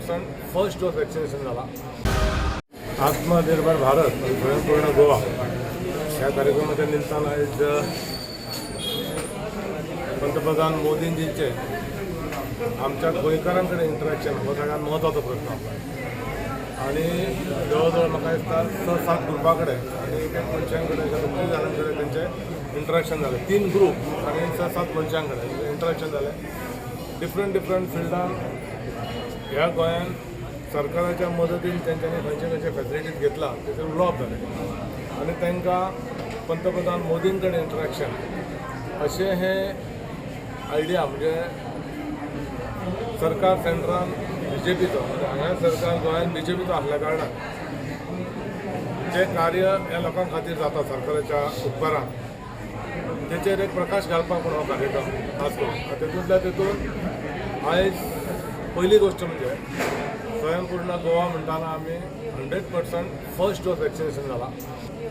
100% first dose vaccination जाला. आत्मनिर्भर भारत आणि स्वयंपूर्ण गोवा ह्या कार्यक्रमाच्या निमतान आयज पंतप्रधान मोदींजींचे आमच्या गोंयकारां कडेन इंटरॅक्शन हो सगळ्यात म्हत्वाचो प्रश्न आसा. आनी जवळ जवळ म्हाका दिसता स सात ग्रुपा कडेन आनी एक एक मनशां कडेन, 2-3 जाणां कडेन तेंचें इंटरॅक्शन जालें. तीन ग्रूप आनी स सात मनशां कडेन इंटरॅक्शन जालें. डिफरंट डिफरंट फिल्डान ह्या गोंयान सरकाराच्या मदतीन तेंच्यांनी खंयचे खंयचे फॅसिलिटीज घेतला तेचेर उलोवप जालें आनी तांकां पंतप्रधान मोदीं कडेन इंटरॅक्शन अशें हें आयडिया, म्हणजे सरकार सेंट्रान बीजेपीचो, म्हणजे हांगा सरकार गोंयान बीजेपीचो आसल्या कारणान जें कार्य ह्या लोकां खातीर जाता सरकाराच्या उपकारान, तेचेर एक प्रकाश घालपाक म्हूण हो कार्यक्रम खास करून. तेतूंतल्या तेतून आयज पयली गोश्ट म्हणजे स्वयंपूर्ण गोवा म्हणटाना आमी 100% फर्स्ट डोस वॅक्सिनेशन जाला.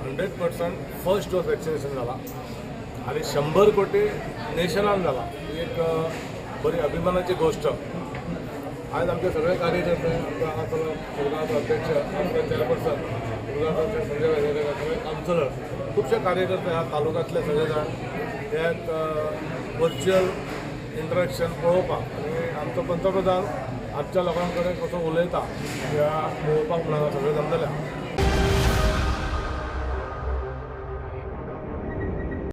100% फर्स्ट डोस वॅक्सिनेशन जाला आनी 100 कोटी नेशनान जाला. ही एक बरी अभिमानाची गोश्ट. आयज आमचे सगळे कार्यकर्ते, आमचो हांगासर मुरगांवचो अध्यक्ष, आमचे चेअरपर्सन मुरगांवचे संजय वेगळे, सगळे कावन्सिलर, खुबशे कार्यकर्ते, ह्या तालुक्यांतले सगळे जाण हे एक वर्च्युअल इंटरॅक्शन पळोवपाक आनी आमचो पंतप्रधान आमच्या लोकां कडेन कसो उलयता त्या पळोवपाक म्हणून हांगा सगळे जमलेले.